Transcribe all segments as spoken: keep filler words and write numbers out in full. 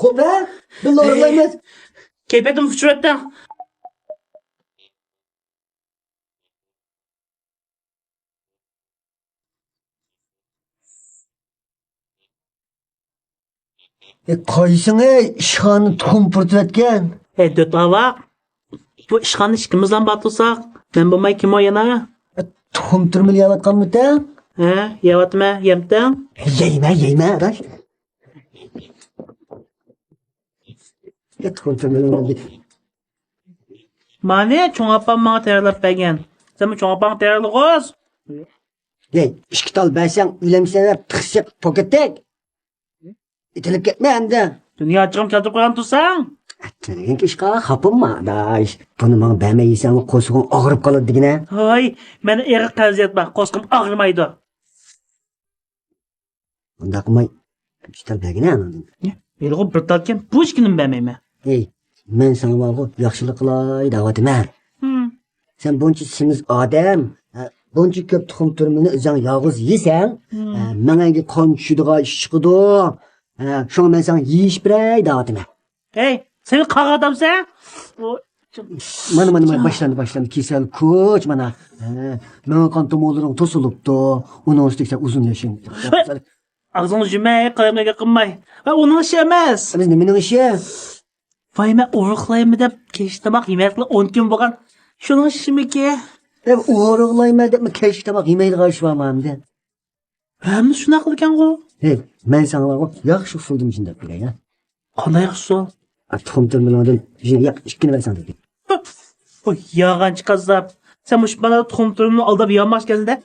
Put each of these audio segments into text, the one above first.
قوپ ھە، بىللە ئورۇقلايمىز. كەيپىياتىم ئۇچۇرۇۋەتتىڭ. ئە، قايسىڭ ئەي، ئىشخانىنى تۇخۇم پۇرىتىۋەتكەن؟ ئەي، دۆت ئاۋاق، بۇ ئىشخانىدا ئىككىمىزلا بار تۇرساق، مەن بولماي كىم ئو يەنە؟ ئە، تۇخۇم تۈرمىنى يەۋاتقانمىتەڭ؟ ھە، يەۋاتىمەن، يەمتەڭ؟ يەيمەن، يەيمەن، ئاداش. ئە، تۇخۇم تۈرمىنى مانا چوڭ ئاپام ماڭا تەييارلاپ بەرگەن. سەنمۇ چوڭ ئاپاڭغا تەييارلىغۇز. ھەي، ئىككى تال بەرسەڭ ئۆلەمسەن دەپ تىقسىق پوكەتتەك. ئېتىلىپ كەتمە ئەمدى. دۇنيا ئاچچىقىم كەلتۈرۈپ قويغان تۇرساڭ. ئەتىلگەن ئىشقا خاپىمما، ئاداش. بۇنى ماڭا بەرمەي يېسەڭ قورسىقىڭ ئاغرىپ قالىدۇ دېگىنە. ھاي، مەن ئېغىر قەۋزىيەت بار، قورسىقىم ئاغرىمايدۇ. ئۇنداق قىلماي، ئۈچ تال بەرگىنە ئانىڭدىن. ھېلىغۇ بىر تالكەن، بۇ ئىككىنىمۇ بەرمەيمەن. ھەي، مەن ساڭا بارغۇ ياخشىلىق قىلاي دەۋاتىمەن. ھىم. سەن بۇنچە سېمىز ئادەم، ھە، بۇنچە كۆپ تۇخۇم تۈرمىنى ئۆزۈڭ يالغۇز يېسەڭ، ھىم، ھە، مېڭەڭگە قان چۈشىدىغان ئىش چىقىدۇ. ھە، شۇڭا مەن ساڭا يېيىش بېرەي دەۋاتىمەن. ھەي، سېنى قاغا ئادامسەن؟ مانا، مانا، مانا، باشلاندى، باشلاندى. كېسەل كۈچ، مانا. ھە، مېڭە قان تومۇرلىرىڭ توسۇلۇپتۇ. ئۇنىڭ ئۈستىگە سەن ئۇزۇن ياشىڭ. ھە، ئاغزىڭنى يۇماي، قالايمىقان گەپ قىلماي. ۋە ئۇنىڭ ئىشى ئەمەس. ئەمەس نېمىنىڭ ئىشى؟ ۋاي، مەن ئورۇقلايمەن دەپ كەچلىك تاماق يېمەيۋاتقىلى ئون كۈن بولغان. شۇنىڭ ئىشىمىكى؟ دەپ ئورۇقلايمەن دەپمۇ كەچلىك تاماق يېمەيدىغان ئىش بارمۇ ئەمدى؟ ھەممىسى شۇنداق قىلىدىكەنغۇ. ھەي، مەن ساڭا بارغۇ ياخشى ئۇسۇلدا مۇشۇنداق بېرەي، ھە؟ قانداق ئۇسۇل؟ ئا، تۇخۇم تۈرمىلىرىڭدىن ياق ئىككىنى بەرسەڭ دېدىم. ھە، ئۇ يالغانچى كاززاپ. سەن مۇشۇ بالىغا تۇخۇم تۈرمىنى ئالداپ يالماش كەلدى-دە.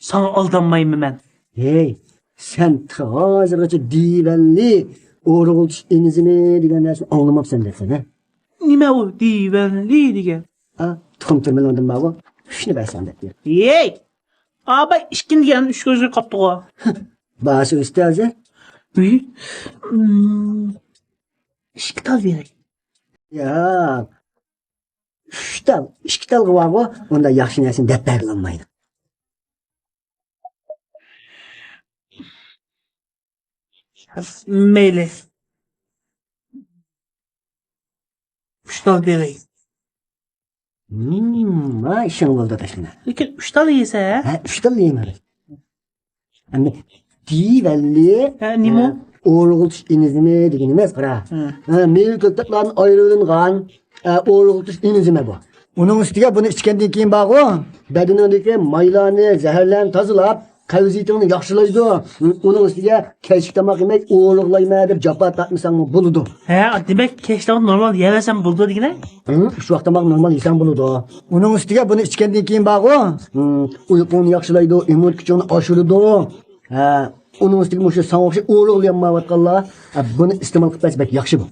ساڭا ئالدانمايمەن مەن. ھەي، سەن تېخى ھازىرغىچە دىۋەنلىك ئورۇقلىتىش ئېنزىمى دېگەن نەرسىنى ئاڭلىماپسەن دەيسەن، ھە؟ نېمە ئۇ دىۋەنلىك دېگەن؟ ھە، تۇخۇم تۈرمىلىرىڭدىن بارغۇ، ئۈچنى بەرسەڭ دەپ بېرىپ. ھەي! ئاباي ئىككىنى دېگەن ئۈچ كۆزى قاپتىغۇ. بارسا ئۈستەزى. ئۈي. ئىم، ئىككى تال بېرەي. ياق. ئۈچ تال، ئىككى تالغا بارغۇ، ئۇنداق ياخشى نەرسىنى دەپ بەرگىلى بولمايدۇ. مەيلى. ئۈچ تال بېرەي. ھىم، ھە، ئىشىڭ بولدى، تاشلىما. لېكىن ئۈچ تال يېسە؟ ھە، ئۈچ تال يەيمەن. ئەمدى دىۋەنلىك، ھە، نېمە ئۇ؟ ھە، ئورۇقلىتىش ئېنزىمى دېگىنىمىز، قارا. ھە. ھە، مېۋە كۆكتاتلاردىن ئايرىلىنغان، ھە، ئورۇقلىتىش ئېنزىمى بۇ. ئۇنىڭ ئۈستىگە بۇنى ئىچكەندىن كېيىن بارغۇ، بەدىنىڭدىكى مايلارنى، زەھەرلەرنى تازىلاپ، قەۋزىيىتىڭنى ياخشىلايدۇ. ئۇنىڭ ئۈستىگە كەچلىك تاماق يېمەي، ئورۇقلايمەن دەپ جاپا تارتمىساڭمۇ بولىدۇ. ھە، دېمەك، كەچلىك نورمال يەۋەرسەم بولىدۇ دېگىنە؟ ھە، ئۈچ ۋاق تاماق نورمال يېسەڭ بولىدۇ. ئۇنىڭ ئۈستىگە بۇنى ئىچكەندىن كېيىن بارغۇ، ھە، ئۇيقۇڭنى ياخشىلايدۇ، ئىممۇنىتېت كۈچۈڭنى ئاشۇرىدۇ. ھە، ئۇنىڭ ئۈستىگە مۇشۇ ساڭا ئوخشاش ئورۇقلىيالمايۋاتقانلار، ھە، بۇنى ئىستېمال قىلىپ بەرسە بەك ياخشى بۇ.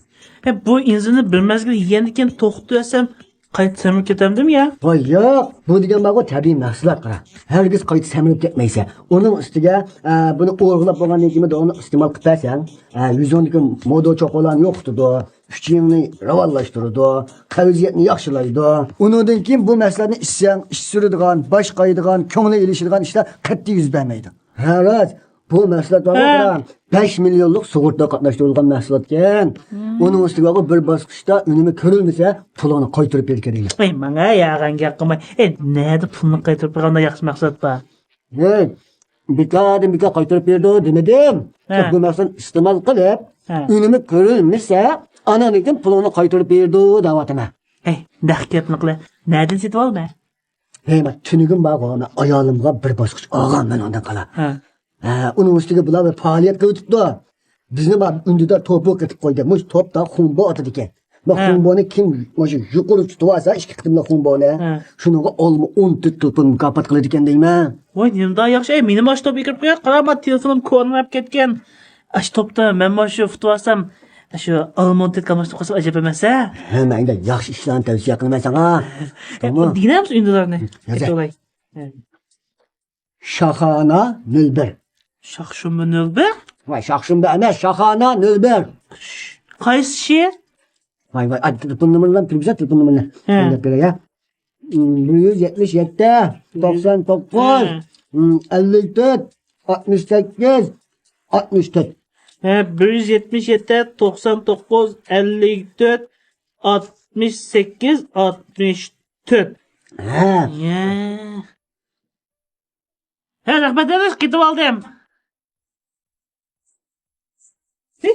ھە، بۇ ئېنزىمنى بىر مەزگىل يېگەندىن كېيىن توختىتىۋەتسەم، قايتا سەمرىپ كېتەمدىم يا؟ ۋاي ياق، بۇ دېگەن بارغۇ، تەبىئىي مەھسۇلات، قارا. ھەرگىز قايتا سەمرىپ كەتمەيسەن. ئۇنىڭ ئۈستىگە، ئە، بۇنى ئورغىلاپ بولغاندىن كېيىن داۋاملىق ئىستېمال قىلىپ بەرسەڭ، ئە، يۈزۈڭدىكى مودا چوقۇلارنى يوقىتىدۇ، ئۈچۈڭنى راۋانلاشتۇرىدۇ، قەۋزىيەتنى ياخشىلايدۇ. ئۇنىڭدىن كېيىن بۇ مەھسۇلاتنى ئىچسەڭ، ئىچ سۈرىدىغان، باش قايىدىغان، كۆڭلى ئېلىشىدىغان ئىشلار قەتئىي يۈز بەرمەيدۇ. ھە، راست. بۇ مەھسۇلات بارغۇ، ھە، قارا، بەش مىليونلۇق سۇغۇرتا قاتناشتۇرۇلغان مەھسۇلاتكەن. مم. ئۇنىڭ ئۈستىگە بارغۇ، بىر باسقۇچتا ئۈنۈمى كۆرۈلمىسە، پۇلۇڭنى قايتۇرۇپ بېرىدىكەن. ۋاي، ماڭا يالغان گەپ قىلماي. ئەي، نەدە پۇلنى قايتۇرۇپ بېرىدىغان ياخشى مەھسۇلات بار؟ ھەي، بىكاردىن بىكار قايتۇرۇپ بېرىدۇ دېمىدىم. ھە. بۇ مەھسۇلاتنى ئىستېمال قىلىپ، ھە، ئۈنۈمى كۆرۈلمىسە، ئانىڭدىن كېيىن پۇلۇڭنى قايتۇرۇپ بېرىدۇ دەۋاتىمەن. ھەي، نەق گەپنى قىلە. نەدىن سېتىۋالىمەن؟ ھەي، مانا تۈنۈگۈن بارغۇ، مەن ئايالىمغا بىر باسقۇچ ئالغان مەن ئۇنىڭدىن قالا. ھە. ھە، ئۇنىڭ ئۈستىگە بۇلار بىر پائالىيەت قىلىۋېتىپتۇ. بىزنى ما ئۈندىدار توپا قېتىپ قويدى. مۇشۇ توپتا خۇمبو ئاتىدىكەن. ما، ھە، خۇمبونى كىم مۇشۇ يۇقىرى تۇتۇۋالسا، ئىككى قېتىملىق خۇمبونى، ھە، شۇنىڭغا ئالما ئون تۆت تېلېفون مۇكاپات قىلىدىكەن دەيمەن. ۋاي، نېمىدا ياخشى. ئەي، مېنىمۇ ئاشۇ توپقا كىرىپ قويۇڭ. قارا، ما، تېلېفونۇم كونىراپ كەتكەن. ئاشۇ توپتا مەن مانا شۇ ئۇتۇۋالسام، شۇ ئالما ئون تۆت كالماشتۇرۇپ قويسام ئەجەب ئەمەس ھە؟ ھە، مەن ئەندە ياخشى ئىشلارنى تەۋسىيە قىلىمەن ساڭا. توغرىمۇ؟ دېگىنەمسىز ئۈندىدارنى؟ يازە. كېتىۋالاي. شاخانا نۆل بىر. شاخشۇنبە نۆل بىر؟ ۋاي، شاخشۇنبە ئەمەس، شاخانا نۆل بىر. قايسى شېئىر؟ ۋاي، ۋاي، ئا، تېلېفون نومۇرلارنى تۈرگۈزە، تېلېفون نومۇرىنى. ھە. ئويلاپ بېرەي، ھە. بىر يۈز يەتمىش يەتتە، توقسان توققۇز، ھە، ئەللىك تۆت، ئاتمىش سەككىز، ئاتمىش تۆت. ھە، بىر يۈز يەتمىش يەتتە، توقسان توققۇز، ئەللىك تۆت، ئاتمىش سەككىز، ئاتمىش تۆت. ھە. يە. ھە، رەھمەت، ئەمەس، كېتىۋالدىم. ھى؟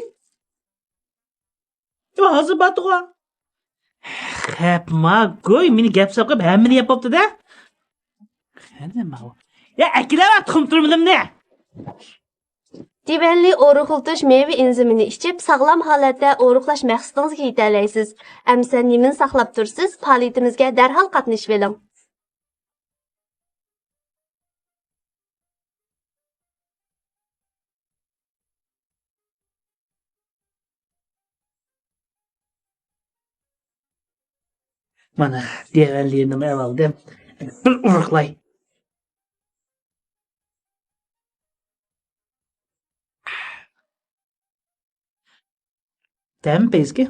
ئۇ ھازىر باتىغۇ. خەپما گۇي، مېنى گەپ ساپ قىلىپ ھەممىنى يەپ بوپتۇ-دە. قېنى ماۋۇ؟ يا، ئەكېلەۋەت تۇخۇم تۈرمىلىمنى. دېۋەنلى ئورۇقلىتىش مېۋە ئېنزىمىنى ئىچىپ، ساغلام ھالەتتە ئورۇقلاش مەقسىتىڭىزگە يېتەلەيسىز. ئەمىسە نېمىنى ساقلاپ تۇرىسىز؟ پائالىيىتىمىزگە دەرھال قاتنىشىۋېلىڭ. مانا، دېۋەنلىرىنىمۇ ئېلىۋالدىم. بىر ئۇرۇقلاي. تەم پەيزكى.